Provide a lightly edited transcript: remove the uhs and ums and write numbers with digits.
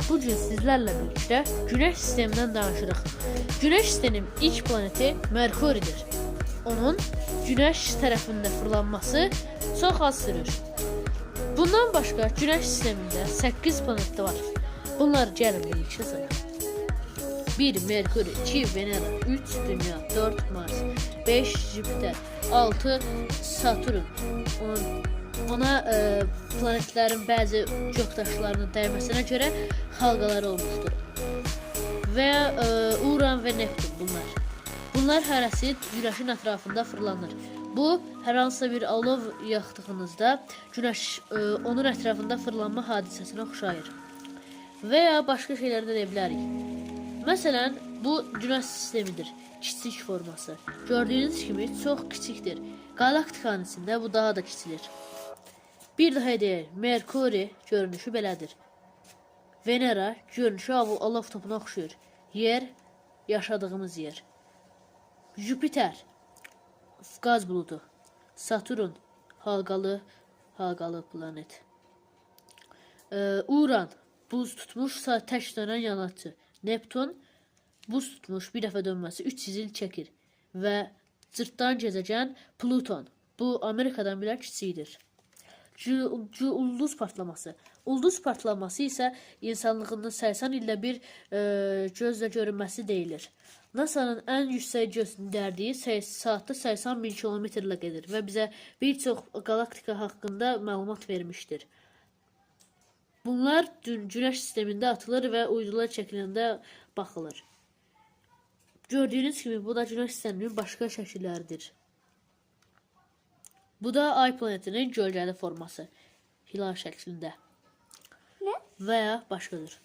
Bu gün sizlərlə birlikdə Günəş sistemindən danışırıq. Günəş sisteminin ilk planeti Merkuridir. Onun Günəş tərəfində fırlanması çox az sürür. Bundan başqa Günəş sistemində 8 planet var. Bunları gəlin birlikdə sayaq. 1 Merkuri, 2 Venera, 3 Dünya, 4 Mars, 5 Jüpiter, 6 Saturn. Ona planetlərin bəzi göqdaşlarının dəyməsinə görə halqaları olmuşdur. Və Uran və Neptun bunlar. Bunlar hərəsi Günəşin ətrafında fırlanır. Bu, hər hansısa bir alov yaxdığınızda Günəş onun ətrafında fırlanma hadisəsinə oxşayır. Və ya başqa şeylər də deyə bilərik. Məsələn, bu Günəş sistemidir. Kiçik forması. Gördüyünüz kimi çox kiçikdir. Qalaktikanın içində bu daha da kiçilir. Bir daha deyək, Merkuri görünüşü belədir. Venera görünüşü alov topuna oxşayır. Yer, yaşadığımız yer. Jüpiter qaz buludu. Saturn halqalı halqalı planet. Uran buz tutmuş, tək dönən yanacı. Neptun buz tutmuş, bir dəfə dönməsi 300 il çəkir və cırtdan gəzəgən Pluton. Bu Amerikadan belə kiçikdir. Ulduz partlaması. Ulduz partlaması isə insanlığının 80 ildə bir gözlə görünməsi deyilir. NASA-nın ən yüksək göndərdiyi saatda 80 min kilometrlə gedir və bizə bir çox qalaktika haqqında məlumat vermişdir. Bunlar Günəş sistemində atılır və uydular çəkiləndə baxılır. Gördüyünüz kimi bu da Günəş sisteminin başqa şəkilləridir. Bu da Ay planetinin gölgəli forması. Hilal şəklində. Ne? Və ya başqadır.